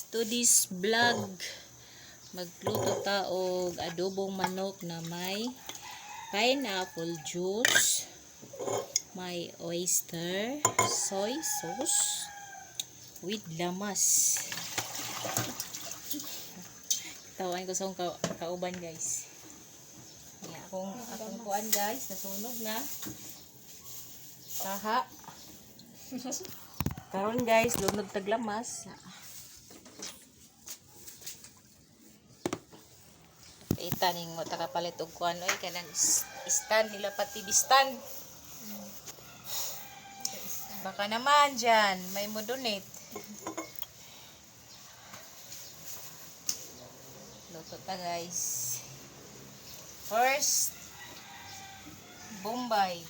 To this vlog, magluto ta og adobong manok na may pineapple juice, may oyster, soy sauce, with lamas. Tawan ko sa kauban guys. Akong kuan guys, nasunog na. Taha. Karon guys, lunod taglamas. Itaning mo takapalit og kuan oy kanang stand nila pati bistan. Baka naman dyan may mo donate. Luto ta guys. First, Bombay.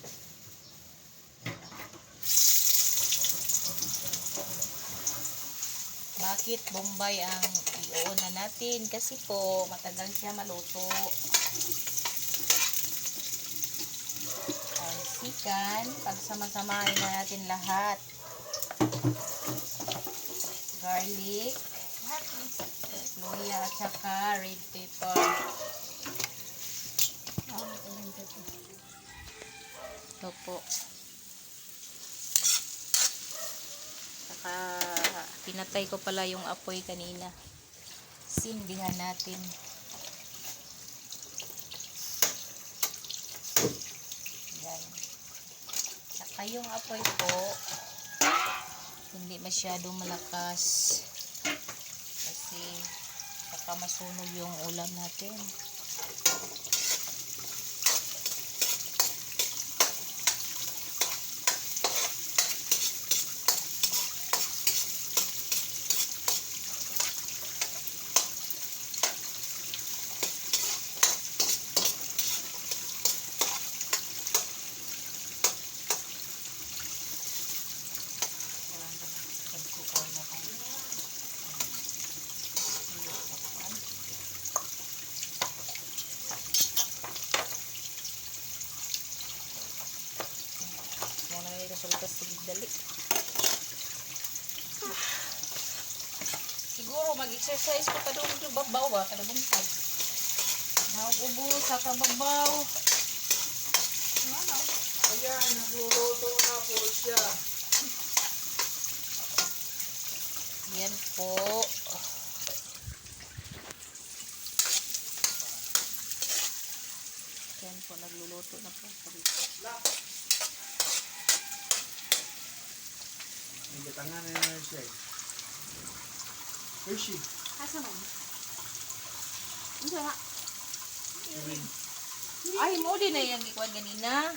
Bakit Bombay ang iuuna natin? Kasi po, matagal siya maluto. Sikan, pagsama-samahin na natin lahat. Garlic, luya at saka red pepper. Ito po. Saka pinatay ko pala yung apoy kanina. Sindihan natin. Yan. Saka yung apoy po hindi masyadong malakas kasi baka masunog yung ulam natin. Resulta sige dali. Siguro mag-exercise ko pa doon yung babaw ba kada buntag. Nauubo sa kababaw. Ayan, nagluluto na po siya. Yan po. Yan po, nagluluto na po. Hindi tangan na siya. Hershey. Asa man? Ano nga? Ay, mo din na yung ikuan ganina.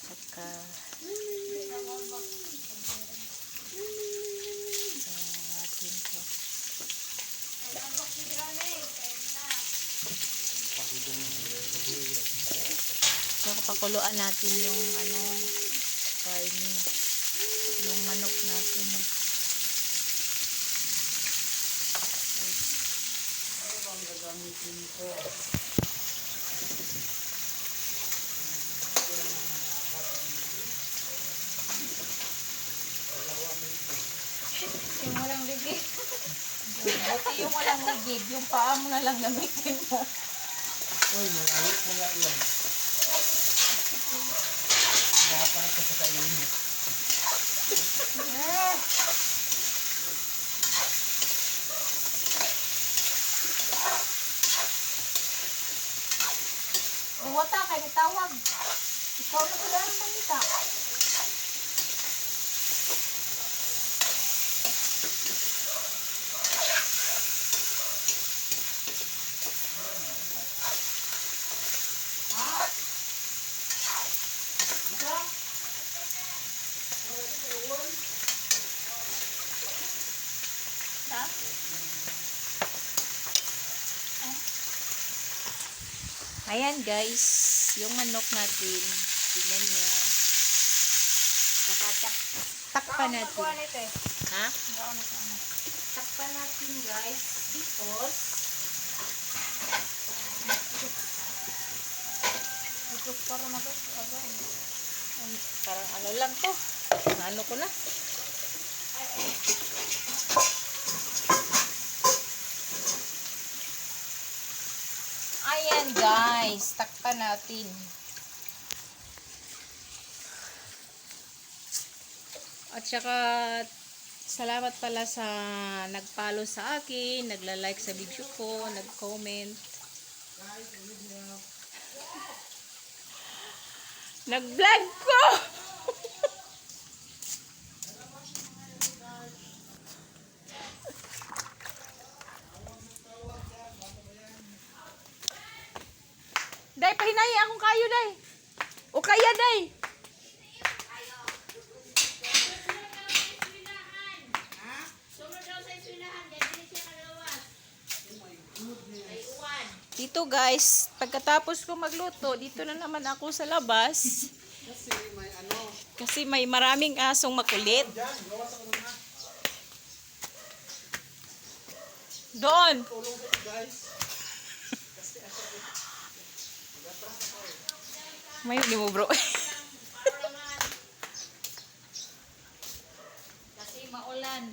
Saka atin po. So, pakuluan natin yung karne, yung manok natin. Gagamitin ko. Yung walang ligid. Buti yung walang ligid. Yung paa mo na lang gamitin mo. Uy, malayot mo nga yan. Bata ka sa kainit. Wata kay nitawag. Ikaw na pala ang manita. Ayan guys, yung manok natin, tingnan nyo. Takpan natin. Ha? Takpan natin guys, because parang ano lang to. Ano ko na. guys. Takpan natin. At saka, salamat pala sa nag-follow sa akin, nagla-like sa video ko, nag-comment. Nag-vlog ko! Day, pahinayi akong kayo, day. O kaya, day. Dito guys, pagkatapos ko magluto, dito na naman ako sa labas. Kasi may ano. Kasi may maraming asong makulit. Diyan, gawas ako na. Doon. Tulong ko guys. May hindi mo bro. Kasi maulan.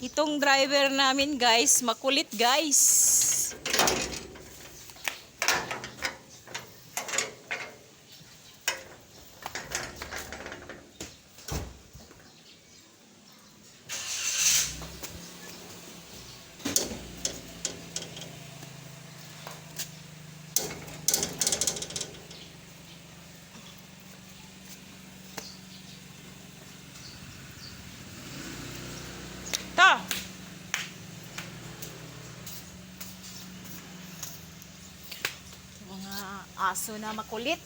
Itong driver namin guys, makulit guys. Ta! Mga aso na makulit.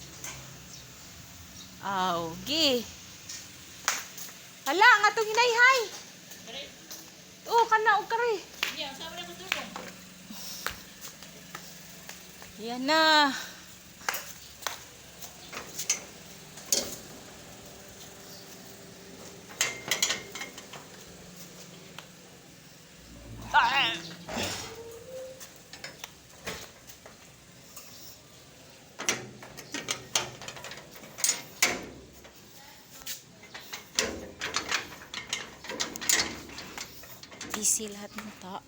Gi. Hala, ang atong hinayhay. Oo, kana og kare. Yan na. Ah! Busy lahat ng tao.